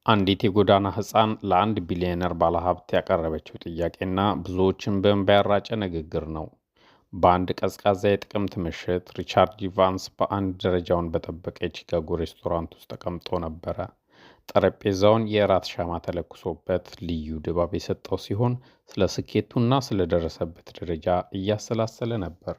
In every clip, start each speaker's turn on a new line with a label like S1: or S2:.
S1: አንዲት የጎዳና ሕፃን ለአንድ ቢሊዮነር ባለሀብት ያቀረበችው ጥያቄና ብዙዎችን በእንባ ያራጨ ንግግር ነው። በአንድ ቀዝቃዛ የጥቅምት ምሽት ሪቻርድ ኢቫንስ በአንድ ደረጃውን በጠበቀ የቺካጎ ሬስቶራንት ውስጥ ተቀምጦ ነበረ። ጠረጴዛውን የእራት ሻማ ተለኩሶበት ልዩ ድባብ የሰጠው ሲሆን፣ ስለ ስኬቱና ስለደረሰበት ደረጃ እያሰላሰለ ነበር።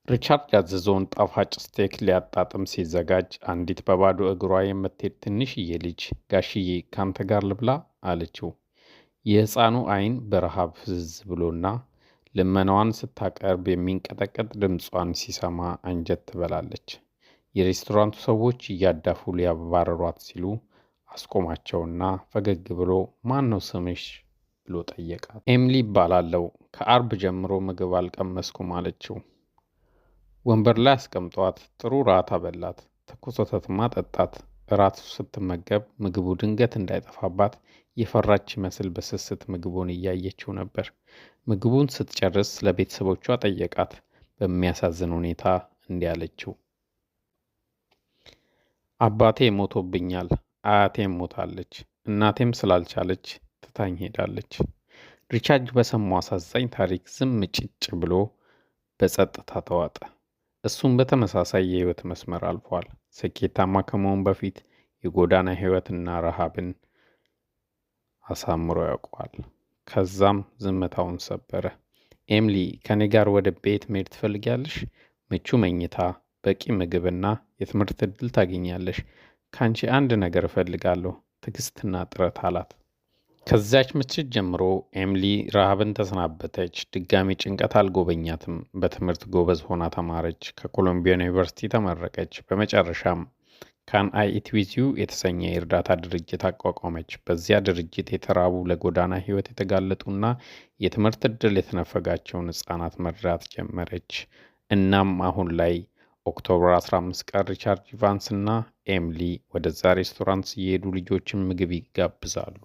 S1: ሪቻርድ ያዘዘውን ጣፋጭ steak ሊያጣጥም ሲዘጋጅ አንዲት በባዶ እግሯ የምትሄድ ትንሽዬ ልጅ "ጋሽዬ፣ ካንተ ጋር ልብላ?" አለችው። የሕፃኑ ዓይን በረሃብ ፍዝዝ ብሎና ልመናዋን ስታቀርብ የሚንቀጠቀጥ ድምጿን ሲሰማ አንጀት ትበላለች። የሬስቶራንቱ ሰዎች እያዳፉ ሊያባረሯት ሲሉ አስቆማቸውና ፈገግ ብሎ "ማን ነው ስምሽ?" ብሎ ጠየቃት። "ኤምሊ እባላለሁ። ከአርብ ጀምሮ ምግብ አልቀመስኩም" አለችው። ወንበር ላይ አስቀምጧት ጥሩ ራት አበላት። ትኩስ ወተትም አጠጣት። እራት ስትመገብ ምግቡ ድንገት እንዳይጠፋባት የፈራች ይመስል በስስት ምግቡን እያየችው ነበር። ምግቡን ስትጨርስ ስለ ቤተሰቦቿ ጠየቃት። በሚያሳዝን ሁኔታ እንዲህ አለችው። "አባቴ ሞቶብኛል፣ አያቴም ሞታለች፣ እናቴም ስላልቻለች ትታኝ ሄዳለች።" ሪቻርድ በሰማው አሳዛኝ ታሪክ ዝም ጭጭ ብሎ በጸጥታ ተዋጠ። እሱም በተመሳሳይ የህይወት መስመር አልፏል። ስኬታማ ከመሆን በፊት የጎዳና ህይወትና ረሃብን አሳምሮ ያውቀዋል። ከዛም ዝምታውን ሰበረ። "ኤምሊ፣ ከኔ ጋር ወደ ቤት መሄድ ትፈልጊያለሽ? ምቹ መኝታ፣ በቂ ምግብና የትምህርት ዕድል ታገኛለሽ። ከአንቺ አንድ ነገር እፈልጋለሁ፣ ትዕግስትና ጥረት" አላት። ከዚያች ምሽት ጀምሮ ኤምሊ ረሃብን ተሰናበተች። ድጋሚ ጭንቀት አልጎበኛትም። በትምህርት ጎበዝ ሆና ተማረች። ከኮሎምቢያ ዩኒቨርሲቲ ተመረቀች። በመጨረሻም Can I Eat With You የተሰኘ የእርዳታ ድርጅት አቋቋመች። በዚያ ድርጅት የተራቡ፣ ለጎዳና ሕይወት የተጋለጡና የትምህርት ዕድል የተነፈጋቸውን ሕፃናት መርዳት ጀመረች። እናም አሁን ላይ October 15 ቀን ሪቻርድ ኢቫንስ እና ኤምሊ ወደዛ ሬስቶራንት እየሄዱ ልጆችን ምግብ ይጋብዛሉ።